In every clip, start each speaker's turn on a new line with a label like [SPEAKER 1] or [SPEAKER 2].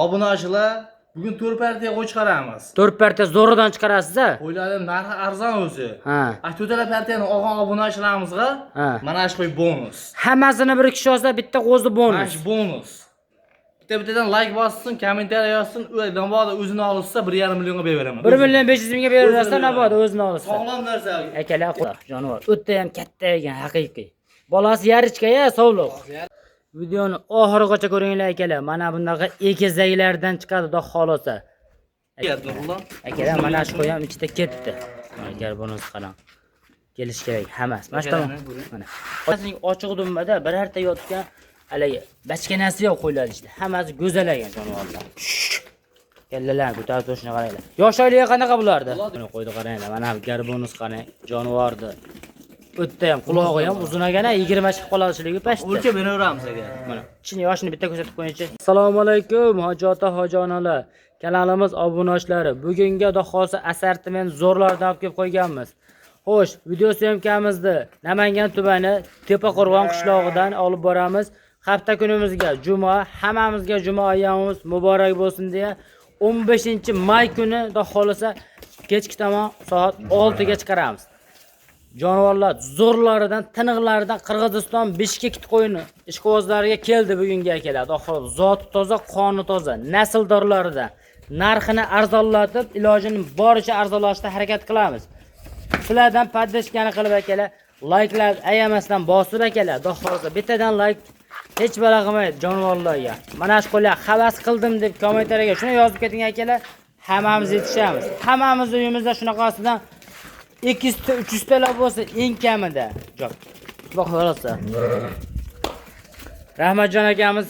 [SPEAKER 1] Obunachilar, bugun 4 partiya qo'y chiqaramiz.
[SPEAKER 2] 4 partiya zo'ridan chiqarasiz-a?
[SPEAKER 1] Qo'ylarning narxi arzon o'zi.
[SPEAKER 2] Ha.
[SPEAKER 1] A to'rtala partiyani olgan obunachilarimizga
[SPEAKER 2] Ha.
[SPEAKER 1] mana shu qo'y bonus.
[SPEAKER 2] Hammasini bir kishi olsa bitta qo'zi
[SPEAKER 1] Mana
[SPEAKER 2] bonus.
[SPEAKER 1] shu bonus. Bitta bittadan like bossin, kommentariya yozsin, u mabodo o'zini olsa 1,5 millionga berib beraman.
[SPEAKER 2] 1 million 500 mingga beraverasizlar
[SPEAKER 1] O'zini
[SPEAKER 2] mabodo o'zini olsa.
[SPEAKER 1] Sog'lom narsa.
[SPEAKER 2] Akalar, jonivor o'ta ham katta ekan, haqiqiy. Bolasi yarichka-ya, sovliq. Videoni oxirigacha ko'ringlar akalar. Mana bunaqa egizaklardan chiqadi, xudo xolasa.
[SPEAKER 1] Nurullo.
[SPEAKER 2] Akalar, mana shu qo'y ham ichida ketdi. Mana akalar, bunisi qarang. Kelish kerak hammasi. Mana shu tomon. Mana. Otasining ochiq dumbada birorta yotgan haligi bachkanasi yo'q qo'ylar ichida. Hammasi go'zal ekan jonivorlar. Kallalarni ko'tarib turishini qaranglar. Yosh oyligi qanaqa bulardi? Buni qo'ydi qaranglar. Mana bu garbonus qarang, jonivorni. O'tda ham qulog'i ham uzun ekan, 20 chiqib qolishligi pastda.
[SPEAKER 1] O'lchab beraveramiz aka.
[SPEAKER 2] Mana ichini yoshini bitta ko'rsatib qo'yingchi. Assalomu alaykum hoji ota, hoji onalar. Kanalimiz obunachilari. Bugungi xudo xolasa assortiment zo'rlardan olib kelib qo'yganmiz. Xo'sh, video syomkamizni Namangan tumani Tepaqo'rg'on qishlog'idan olib boramiz. Hafta kunimizga juma, hammamizga juma ayyomimiz muborak bo'lsin deya 15-may kuni xudo xolasa kechki tomon soat 6 ga chiqaramiz. Jonivorlar zo'rlaridan, tiniqlaridan Qirg'iziston Bishkek qo'yini ishqibozlariga keldi bugungi akalar. Oxiri zoti toza, qoni toza, nasldorlaridan narxini arzonlatib, ilojini boricha arzonlashda harakat qilamiz. Sizlardan поддержка ni qilib akalar, layklar ayamasdan bosib akalar, xudo xohlasa bittadan layk hech balo qilmaydi jonivorlarga. Mana shu qo'llar havas qildim deb kommentariyaga shuni yozib keting akalar, hammamiz yetishamiz. Hammamiz uyimizda shunaqasidan 200 ta 300 talar bo'lsa eng kamida. Jo'q. Xudo xohlasa. Rahmatjon akamiz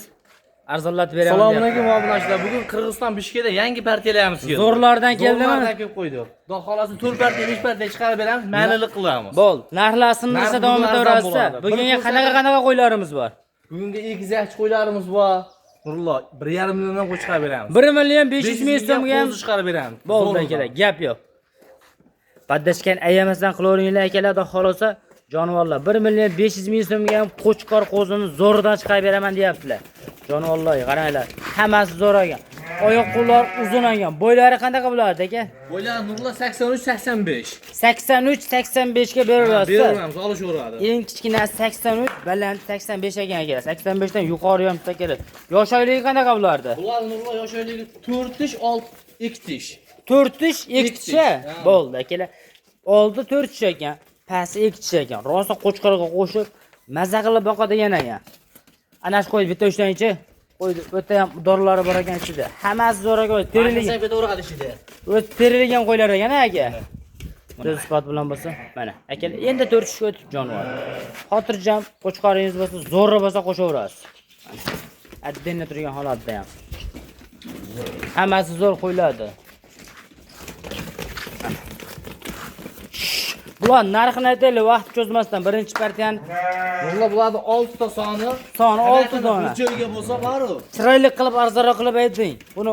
[SPEAKER 2] arzonlatib beraman.
[SPEAKER 1] Assalomu alaykum obunachilar. Bugun Qirg'iziston Bishkekda yangi partiyalarimiz keldi.
[SPEAKER 2] Zo'rlardan keldimi?
[SPEAKER 1] Zo'rlardan kelib qo'ydik. Xudo xohlasa 4 partiya, 5 partiya chiqarib beramiz, ma'nili qilamiz.
[SPEAKER 2] Bo'l. Narxlar sindirsa
[SPEAKER 1] Narx
[SPEAKER 2] davom
[SPEAKER 1] bugun arzon
[SPEAKER 2] etaverasiz.
[SPEAKER 1] bo'ladi.
[SPEAKER 2] Bugunga
[SPEAKER 1] Bir
[SPEAKER 2] qanaqa qanaqa qo'ylarimiz bor?
[SPEAKER 1] Bugungi egizakchi qo'ylarimiz bor. Nurullo, 1,5 milliondan qo'y chiqarib beramiz.
[SPEAKER 2] 1 million 500 ming so'mga ham
[SPEAKER 1] qo'zi chiqarib beramiz.
[SPEAKER 2] bo'ldi
[SPEAKER 1] Zo'rdan.
[SPEAKER 2] akalar, gap yo'q. Paddashgan ayamasdan qilaveringlar akalar, xudo xohlasa jonivorlar 1 million 500 ming so'mga ham qo'chqor qo'zini zo'ridan chiqarib beraman deyaptilar. Jonivorlar qaranglar, hammasi zo'r ekan. Oyoq qo'llar uzun ekan. Bo'ylari qanaqa bo'lardi aka?
[SPEAKER 1] Bo'ylari Nurullo 83 85.
[SPEAKER 2] 83 85 ga beraverasiz.
[SPEAKER 1] Beraveramiz, olishaveradi.
[SPEAKER 2] Eng kichkinasi 83, baland 85 ekan aka. 85 dan yuqori ham tutsa kerak. Yosh oyligi qanaqa bulardi?
[SPEAKER 1] Bular Nurullo yosh oyligi 4 tish, 6 2 tish.
[SPEAKER 2] 4 tish, 2 tish.
[SPEAKER 1] tish, ha.
[SPEAKER 2] Bo'ldi akalar. Oldi 4 tish ekan, pasti 2 tish ekan. Rosa qo'chqorga qo'shib maza qilib boqadigan ekan. Ana shu qo'ydi bitta ushlangchi. Qo'ydi, o'ta ham dorilari bor ekan ichida. Hammasi zo'r ekan, terilgan.
[SPEAKER 1] Mashinasi ketaveradi ichida.
[SPEAKER 2] O'z terilgan qo'ylar ekan aka. So'z isbot bilan bo'lsa, mana akalar endi 4 tishga o'tib jonivor. Xotirjam qo'chqoringiz bo'lsa, zo'ri bo'lsa qo'shaverasiz. Addinda turgan holatda ham. Hammasi zo'r qo'yiladi. Bular narxini aytaylik, vaqt cho'zmasdan birinchi partiyani
[SPEAKER 1] Nurullo bularni 6 ta soni,
[SPEAKER 2] Soni olti dona.
[SPEAKER 1] Bir joyga bo'lsa baru.
[SPEAKER 2] Chiroyli qilib arzonroq qilib ayting. Buni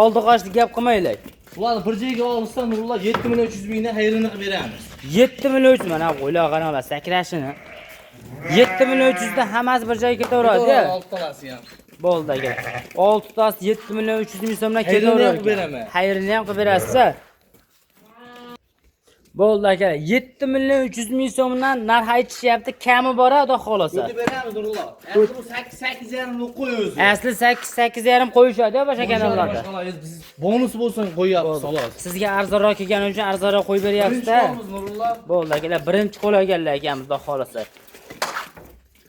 [SPEAKER 2] oldi qochdi gap qilmaylik.
[SPEAKER 1] Bularni bir joyga olsa Nurullo 7 million 300 mingdan xayrini qilib beramiz.
[SPEAKER 2] 7 million 300 mana qo'ylar qaranglar sakrashini. 7 million 300 dan hammasi bir joyga ketaveradi.
[SPEAKER 1] Ketaveradi 6 tanasi ham.
[SPEAKER 2] Bo'ldi aka. 6 tasi 7 million 300 ming so'mdan
[SPEAKER 1] Xayrini ham
[SPEAKER 2] ketaveradi.
[SPEAKER 1] qilib beraman.
[SPEAKER 2] Xayrini ham qilib berasiz. Bo'ldi aka. 7 million 300 ming so'mdan narx aytishyapti, kami bor xudo xolasa.
[SPEAKER 1] O'tib beramiz Nurullo. Asli bu 8 8,5 ni qo'y o'zi.
[SPEAKER 2] Asli 8 8,5 qo'yishadi boshqa kanallarda.
[SPEAKER 1] Boshqalar biz bonus bo'lsin qo'yyapmiz xolos.
[SPEAKER 2] Sizga arzonroq kelgani uchun arzonroq qo'yib
[SPEAKER 1] Birinchi
[SPEAKER 2] beryapsiz-da.
[SPEAKER 1] qo'limiz Nurullo.
[SPEAKER 2] Bo'ldi akalar, birinchi qo'l olganlar ekanmiz, xudo xolasa.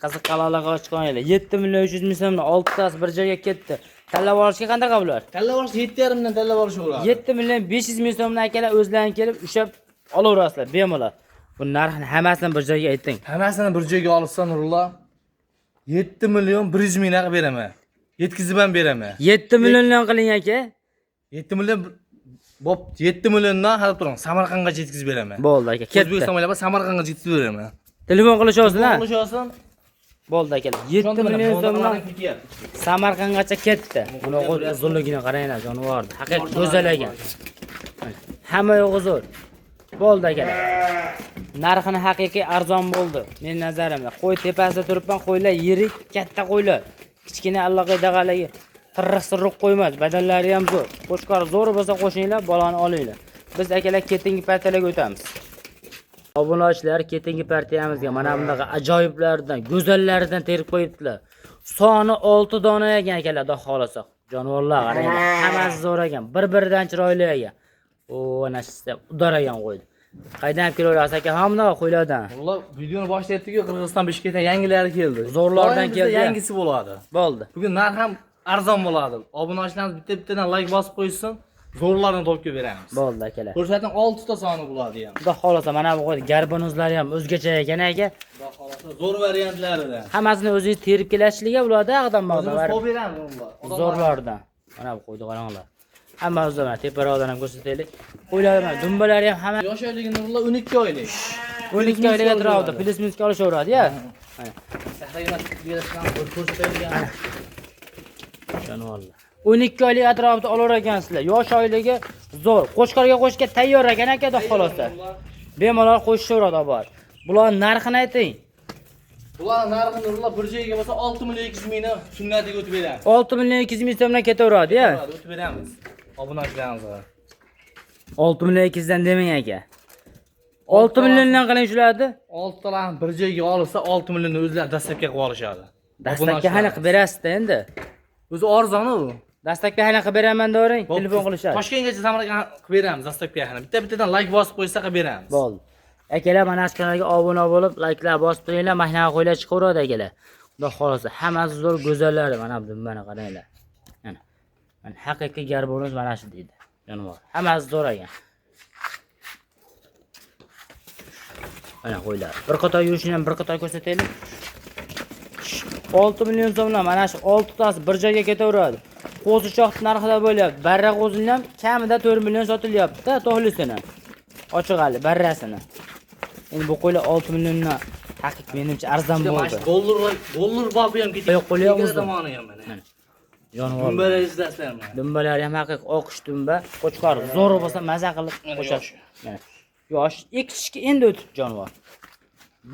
[SPEAKER 2] Qiziq qalalaga chiqinglar. 7 million 300 ming so'mdan 6 tasi bir joyga ketdi. Tanlab olishga qanaqa bular?
[SPEAKER 1] Tanlab olish 7,5 dan tanlab olishaveradi.
[SPEAKER 2] 7 million 500 ming so'mdan akalar o'zlaring kelib ushlab olaverasizlar bemalol. Bu narxni hammasini bir joyga ayting.
[SPEAKER 1] Hammasini bir joyga olsa Nurullo 7 million 100 mingdan qilib beraman. Yetkazib ham beraman.
[SPEAKER 2] 7 milliondan qiling aka.
[SPEAKER 1] 7 million bo'p 7 milliondan hali turing Samarqandgacha yetkazib beraman.
[SPEAKER 2] Bo'ldi aka, ketdi.
[SPEAKER 1] O'zbekiston bo'ylab Samarqandgacha yetkazib beraman.
[SPEAKER 2] Telefon qilishyapsiz-a?
[SPEAKER 1] Qilishyapsan.
[SPEAKER 2] Bo'ldi akalar. 7 million so'mdan Samarqandgacha ketdi. Buni uzunligini qaranglar, jonivor. Haqiqiy go'zal ekan. Hamma yo'g'i zo'r. Bo'ldi akalar. Narxini haqiqiy arzon bo'ldi. Men nazarimda. Qo'y tepasida turibman, qo'ylar yirik, katta qo'ylar. Kichkina allaqayda haligi Tirriq sirriq qo'ymas, badallari ham zo'r. Qo'chqor zo'r bo'lsa qo'shinglar, bolani olinglar. Biz akalar ketingi partiyalarga o'tamiz. Obunachilar ketingi partiyamizga mana bunaqa ajoyiblardan, go'zallaridan terib qo'yibdilar. Soni 6 dona ekan akalar, xudo xolasa. Jonivorlar qaranglar, hammasi zo'r ekan, bir-biridan chiroyli ekan. O, ana shu udar ekan qo'ydi. Qaydan olib kelaverasiz aka, ha bunaqa qo'ylardan?
[SPEAKER 1] Nurullo videoni boshida aytdik-ku, Qirg'iziston Bishkekdan yangilari keldi.
[SPEAKER 2] Zo'rlardan
[SPEAKER 1] Doim bizda
[SPEAKER 2] keldi.
[SPEAKER 1] Yangisi bo'ladi.
[SPEAKER 2] Bo'ldi.
[SPEAKER 1] Bugun narx ham arzon bo'ladi. Obunachilarimiz bitta-bittadan like bosib qo'ysin, zo'rlarni topib kelib beramiz.
[SPEAKER 2] Bo'ldi akalar.
[SPEAKER 1] Ko'rsating 6 ta soni bo'ladi ham.
[SPEAKER 2] Xudo xolasa mana bu qo'y garbonuzlari ham o'zgacha ekan aka.
[SPEAKER 1] Xudo xolasa zo'r variantlarida.
[SPEAKER 2] Hammasini o'zingiz terib kelasizlar ularda ag'dan
[SPEAKER 1] O'zimiz
[SPEAKER 2] bog'dan.
[SPEAKER 1] topib beramiz Nurullo. Odamlar-
[SPEAKER 2] Zo'rlardan. Mana bu qo'yni qaranglar. Hammasi mana teparoqdan ham ko'rsataylik. Qo'ylar mana dumbalari ham hamma
[SPEAKER 1] Yosh oyligi Nurullo 12 oylik.
[SPEAKER 2] 12 oylik atrofida plyus minusga olishaveradi ya. Mana
[SPEAKER 1] Sahragina berishdan ko'rsataylik.
[SPEAKER 2] jonivorlar. 12 oylik atrofida olar ekansizlar. Yosh oyligi zo'r. Qo'chqorga qo'shga tayyor ekan aka, xudo xolasa. Bemalol qo'shishaveradi bor. Bular narxini ayting.
[SPEAKER 1] Bular narxi Nurullo bir joyga bo'lsa 6 million 200 mingni sunnatiga o'tib beramiz.
[SPEAKER 2] 6 million 200 ming so'mdan ketaveradi ya.
[SPEAKER 1] O'tib beramiz. Obunachilarimizga.
[SPEAKER 2] 6 million 200 dan demang aka. 6 milliondan qiling shularni.
[SPEAKER 1] 6 talarni bir joyga olsa 6 millionni o'zlari dastlabki qilib olishadi.
[SPEAKER 2] Dastlabki hali qilib berasizda endi.
[SPEAKER 1] O'zi arzon u.
[SPEAKER 2] Dastlabki hali qilib beraman devering, telefon qilishadi.
[SPEAKER 1] Toshkentgacha Samarqand qilib beramiz dastlabki hali. Bitta bittadan like bosib qo'ysa qilib beramiz.
[SPEAKER 2] Bo'ldi. Akalar mana shu kanalga obuna bo'lib, likelar bosib turinglar, mashinaga qo'ylar chiqaveradi akalar. Xudo xolasa hammasi zo'r go'zallari mana bu dumbani qaranglar. Mana. Mana haqiqiy garbonuz mana shu deydi. Jonivor. Hammasi zo'r ekan. Mana qo'ylar. Bir qator yurishini ham bir qator ko'rsataylik. 6 million so'mdan mana shu 6 tasi bir joyga ketaveradi. Qo'zichoq narxida bo'lyapti. Barra qo'zini ham kamida 4 million sotilyapti-da, to'g'risini. Ochiq hali barrasini. Endi bu qo'ylar 6 milliondan haqiqiy menimcha arzon
[SPEAKER 1] Mana
[SPEAKER 2] bo'ldi.
[SPEAKER 1] shu dollar bobi ham ketdi.
[SPEAKER 2] Qo'y qo'li ham uzun.
[SPEAKER 1] Tomoni ham mana.
[SPEAKER 2] Jonivor.
[SPEAKER 1] Dumbalar izlasizlar mana.
[SPEAKER 2] Dumbalari ham haqiqiy oqish dumba. Qo'chqor zo'r bo'lsa maza qilib
[SPEAKER 1] Mana
[SPEAKER 2] qo'shadi.
[SPEAKER 1] yosh.
[SPEAKER 2] Mana. Yosh 2 tishga endi o'tib jonivor.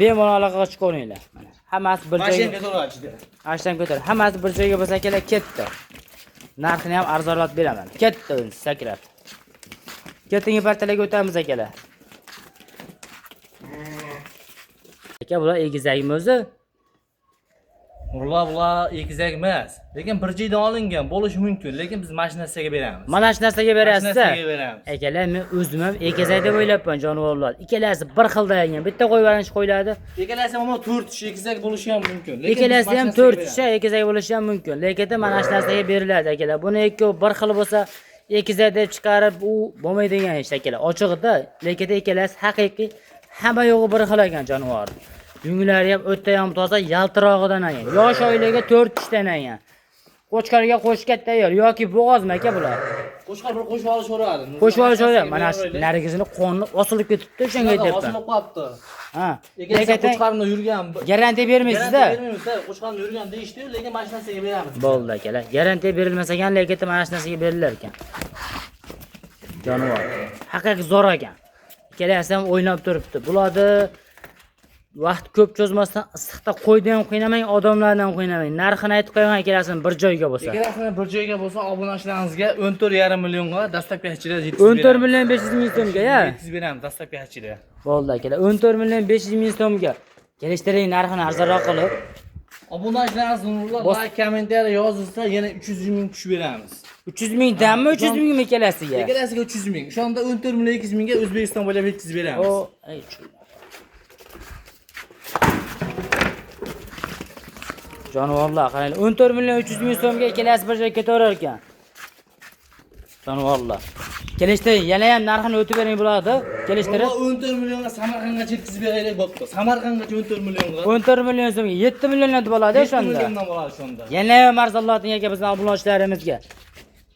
[SPEAKER 2] Bemalol aloqaga chiqaveringlar. Mana hammasi bir
[SPEAKER 1] Mashina
[SPEAKER 2] joyga.
[SPEAKER 1] ketaveradi ichida.
[SPEAKER 2] Ashdan ko'tar. Hammasi bir joyga bo'lsa akalar ketdi. Narxini ham arzonlatib beraman. Ketdi o'zi sakrab. Ketdingi partiyalarga o'tamiz akalar. Aka bular egizakmi o'zi?
[SPEAKER 1] Nurullo bular egizak emas, lekin bir joydan olingan bo'lishi mumkin, lekin biz mashinasiga beramiz.
[SPEAKER 2] Mana shu narsaga berasiz.
[SPEAKER 1] Mashinasiga beramiz.
[SPEAKER 2] Akalar men o'zim ham egizak deb o'ylabman jonivorlar. Ikkalasi bir xilda ekan. Bitta qo'y bilan qo'yiladi.
[SPEAKER 1] Ikkalasi ham 4 tish egizak bo'lishi ham mumkin. Lekin biz
[SPEAKER 2] Ikkalasi ham
[SPEAKER 1] mashinasiga
[SPEAKER 2] 4
[SPEAKER 1] beramiz.
[SPEAKER 2] tish egizak bo'lishi ham mumkin. Lekin mana shu narsaga beriladi akalar. Buni ikkovi bir xil bo'lsa egizak deb chiqarib u bo'lmaydigan ish akalar. Ochig'ida, lekin ikkalasi haqiqiy hamma yo'g'i bir xil ekan jonivor. Yunglari ham o'ta ham toza, yaltirog'idan ekan. Yosh oilaga 4 tishdan ekan. Qo'chqorga qo'shga tayyor yoki bo'g'ozmi aka bular?
[SPEAKER 1] Qo'shqor bir qo'shib olishaveradi.
[SPEAKER 2] Qo'shib olishaveradi. Mana shu narigisini qo'ni osilib ketibdi, o'shanga aytyapman.
[SPEAKER 1] Osilib qolibdi.
[SPEAKER 2] Ha.
[SPEAKER 1] Lekin
[SPEAKER 2] Lekin
[SPEAKER 1] qo'chqorni yurgan
[SPEAKER 2] garantiya bermaysizda.
[SPEAKER 1] Garantiya bermaymiz-da, qo'chqorni yurgan deyishdi, lekin mashinasiga beramiz.
[SPEAKER 2] Bo'ldi akalar. Garantiya berilmasa ekan, lekin mana shu narsaga berilar ekan. Jonivor. Haqiqiy zo'r ekan. Ikkalasi ham o'ynab turibdi. Bularni vaqt ko'p cho'zmasdan issiqda qo'yni ham qiynamang, odamlarni ham qiynamang. Narxini aytib qo'yaman ikkalasini bir joyga bo'lsa.
[SPEAKER 1] Ikkalasini bir joyga bo'lsa obunachilarimizga 14,5 millionga dastlabki ichida yetkazib
[SPEAKER 2] 14 million 500 ming so'mga ya.
[SPEAKER 1] Yetkazib beramiz dastlabki ichida.
[SPEAKER 2] Bo'ldi akalar. 14 million 500 ming so'mga. Kelishtiring narxini arzonroq qilib.
[SPEAKER 1] Obunachilarimiz Nurullo like kommentariy yozilsa yana 300 ming tushib beramiz.
[SPEAKER 2] 300 mingdanmi 300 mingmi ikkalasiga?
[SPEAKER 1] Ikkalasiga 300 ming. O'shanda 14 million 200 mingga O'zbekiston bo'ylab yetkazib beramiz.
[SPEAKER 2] O, ey, jonivorlar qaranglar 14 million 300 ming so'mga ikkalasi bir joyga ketaverar ekan. Jonivorlar. Kelishtiring, yana ham narxini o'tib bering bularni. Kelishtirib
[SPEAKER 1] Nurullo 14 millionga Samarqandgacha yetkazib beraylik bo'pti. Samarqandgacha 14 millionga.
[SPEAKER 2] 14 million so'mga 7 milliondan bo'ladi
[SPEAKER 1] 7
[SPEAKER 2] o'shanda.
[SPEAKER 1] milliondan bo'ladi shunda.
[SPEAKER 2] Yana ham arzonlating aka bizning obunachilarimizga.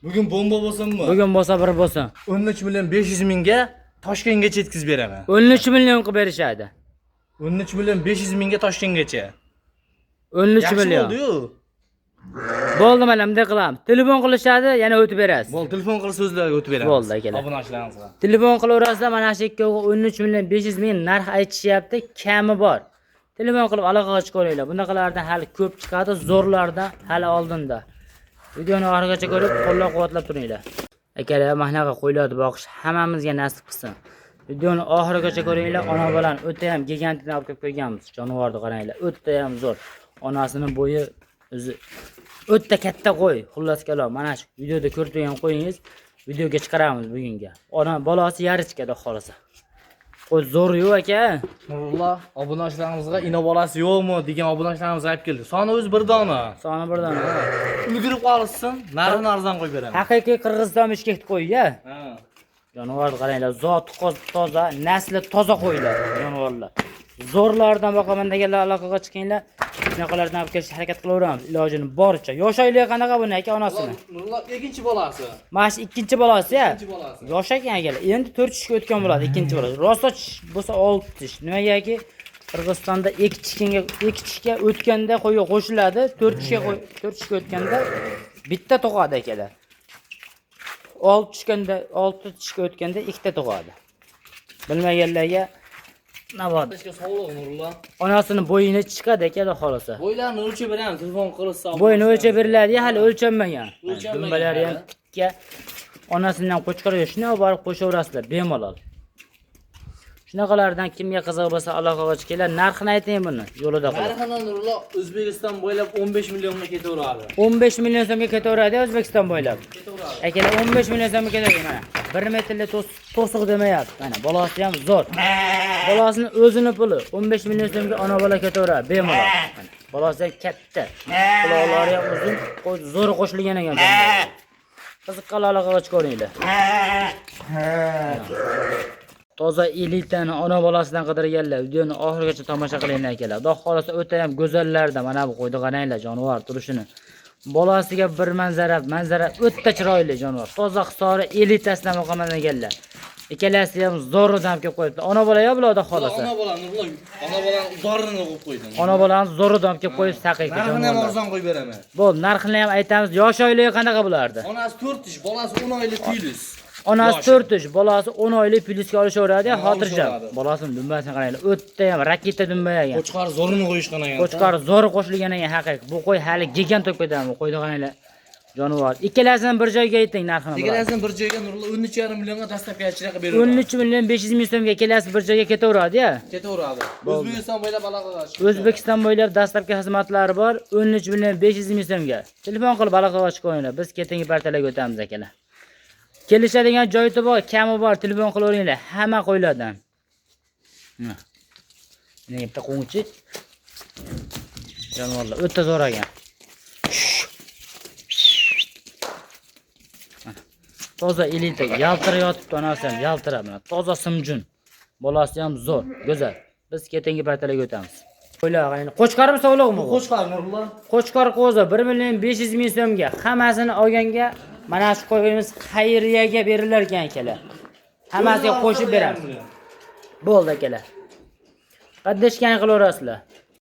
[SPEAKER 1] Bugun bomba bo'lsinmi?
[SPEAKER 2] Bugun bo'lsa bir bo'lsin.
[SPEAKER 1] 13 million 500 mingga Toshkentgacha yetkazib beraman.
[SPEAKER 2] 13 million qilib berishadi.
[SPEAKER 1] 13 million 500 mingga Toshkentgacha.
[SPEAKER 2] 13
[SPEAKER 1] Yaxshi
[SPEAKER 2] million.
[SPEAKER 1] bo'ldi-yu.
[SPEAKER 2] Bo'ldi mana bunday qilamiz. Telefon qilishadi, yana o'tib berasiz.
[SPEAKER 1] Bo'ldi, telefon qilib so'zlarga o'tib beramiz.
[SPEAKER 2] Bo'ldi akalar.
[SPEAKER 1] Obunachilarimizga.
[SPEAKER 2] Telefon qilaverasizlar, mana shu ikkovi 13 million 500 ming narx aytishyapti, kami bor. Telefon qilib aloqaga chiqaveringlar. Bunaqalardan hali ko'p chiqadi, zo'rlardan hali oldinda. Videoni oxirigacha ko'rib, qo'llab-quvvatlab turinglar. Akalar, mana bunaqa qo'ylarni boqish hammamizga nasib qilsin. Videoni oxirigacha ko'ringlar. Ona bilan o'ta ham gigantini olib kelib qo'yganmiz. Jonivorni qaranglar, o'ta ham zo'r. Onasini bo'yi o'zi o'ta katta qo'y. Xullas kalom, mana shu videoda ko'rib turgan qo'yingiz videoga chiqaramiz bugunga. Ona bolasi yarichka xudo xolasa. Qo'y zo'r-yu aka.
[SPEAKER 1] Nurullo, obunachilarimizga ino bolasi yo'qmi degan obunachilarimiz aytib keldi. Soni o'zi bir dona.
[SPEAKER 2] Soni bir dona.
[SPEAKER 1] Ulgurib qolishsin, narxini arzon qo'yib beraman.
[SPEAKER 2] Haqiqiy Qirg'iziston Bishkek qo'yi-ya.
[SPEAKER 1] Ha.
[SPEAKER 2] Jonivorni qaranglar, zoti toza, nasli toza qo'ylar, jonivorlar. Zo'rlardan boqaman deganlar aloqaga chiqinglar. Shunaqalardan olib kelishga harakat qilaveramiz, ilojini boricha. Yosh oyligi qanaqa buni aka onasini?
[SPEAKER 1] Nurullo ikkinchi bolasi.
[SPEAKER 2] Mana shu ikkinchi bolasi-ya.
[SPEAKER 1] Ikkinchi bolasi.
[SPEAKER 2] Yosh ekan akalar. Endi 4 tishga o'tgan bo'ladi ikkinchi bolasi. Rosa tish bo'lsa 6 tish. Nimagaki Qirg'izistonda 2 tishga o'tganda qo'yga qo'shiladi, 4 tishga 4 tishga o'tganda bitta tug'adi akalar. 6 tushganda 6 tishga o'tganda ikkita tug'adi. Bilmaganlarga navot.
[SPEAKER 1] Ishga sog'liq Nurullo.
[SPEAKER 2] Onasini bo'yini chiqadi aka, xudo xolasa.
[SPEAKER 1] Bo'ylarini o'lchab beramiz, telefon qilsa.
[SPEAKER 2] Bo'yini o'lchab beriladi, hali o'lchanmagan.
[SPEAKER 1] O'lchanmagan
[SPEAKER 2] Dumbalari ham
[SPEAKER 1] hali.
[SPEAKER 2] tikka. Onasidan qo'chqor shuni borib qo'shaverasizlar bemalol. Shunaqalardan kimga qiziq bo'lsa aloqaga chiqinglar. Narxini ayting buni yo'lida qilib.
[SPEAKER 1] Narxini Nurullo O'zbekiston bo'ylab 15 millionga ketaveradi.
[SPEAKER 2] 15 million so'mga ketaveradi O'zbekiston bo'ylab.
[SPEAKER 1] Ketaveradi.
[SPEAKER 2] Akalar 15 million so'mga ketaveradi mana. 1 metrli to'siq demayapti. Mana bolasi ham zo'r. Bolasini o'zini puli 15 million so'mga ona bola ketaveradi bemalol. Mana bolasi ham katta. Quloqlari ham uzun, zo'r qo'shilgan ekan. Qiziqqanlar aloqaga chiqaveringlar. Toza elitani ona bolasidan qidirganlar videoni oxirigacha tomosha qilinglar akalar. Xudo xolasa o'ta ham go'zallarda mana bu qo'yni qaranglar jonivor turishini. Bolasiga bir manzara o'ta chiroyli jonivor. Toza Hisori elitasidan boqaman deganlar. Ikkalasi ham zo'ridan kelib qo'yibdi. Ona bola yo bular xudo xolasa.
[SPEAKER 1] Ona bola Nurullo, ona bolani zo'rini qo'yib qo'ydim.
[SPEAKER 2] Ona bolani zo'ridan kelib qo'yib haqiqiy
[SPEAKER 1] Narxini ham
[SPEAKER 2] jonivorlar.
[SPEAKER 1] arzon qo'yib beraman.
[SPEAKER 2] Bo'ldi, narxini ham aytamiz. Yosh oyligi qanaqa bulardi?
[SPEAKER 1] Onasi 4 tish, bolasi 10 oylik plyus.
[SPEAKER 2] Onasi
[SPEAKER 1] Yoshi.
[SPEAKER 2] 4 tish, bolasi 10 oylik plyusga olishaveradi,
[SPEAKER 1] Ha,
[SPEAKER 2] xotirjam.
[SPEAKER 1] olishaveradi.
[SPEAKER 2] Bolasini dumbasini qaranglar, o'ta ham raketa dumba ekan.
[SPEAKER 1] Qo'chqor zo'rini qo'yishgan ekan.
[SPEAKER 2] Qo'chqor zo'r qo'shilgan ekan haqiqiy. Bu qo'y hali gigant bo'lib ketadi. Bu qo'yni qaranglar. Jonivor. Ikkalasini bir joyga ayting narxini. bularni.
[SPEAKER 1] Ikkalasini bir joyga Nurullo 13,5 millionga dastlabki qilib beraveradi.
[SPEAKER 2] 13 million 500 ming so'mga ikkalasi bir joyga ketaveradi-ya.
[SPEAKER 1] Ketaveradi. O'zbekiston bo'ylab aloqaga chiqadi.
[SPEAKER 2] O'zbekiston bo'ylab dastlabki xizmatlari bor. 13 million 500 ming so'mga. Telefon qilib aloqaga chiqib qo'yinglar. Biz keyingi partalarga o'tamiz akalar. Kelishadigan joyi bor, kami bor, telefon qilaveringlar. Hamma qo'ylardan. Mana bitta qo'ngchi. Jonivorlar o'ta zo'r ekan. Mana, toza elita, yaltirab yotibdi onasi ham, yaltirab mana. Toza simjun. Bolasi ham zo'r, go'zal. Biz keyingi partalarga o'tamiz. Qo'ylar qaranglar. Qo'chqormi sovliqmi bu?
[SPEAKER 1] Qo'chqor Nurullo.
[SPEAKER 2] Qo'chqor qo'zi 1 million 500 ming so'mga. Hammasini olganga mana shu qo'yimiz xayriyaga berilar ekan akalar. Hammasiga qo'shib beramiz. Bo'ldi akalar. Qaddashgan qilaverasizlar.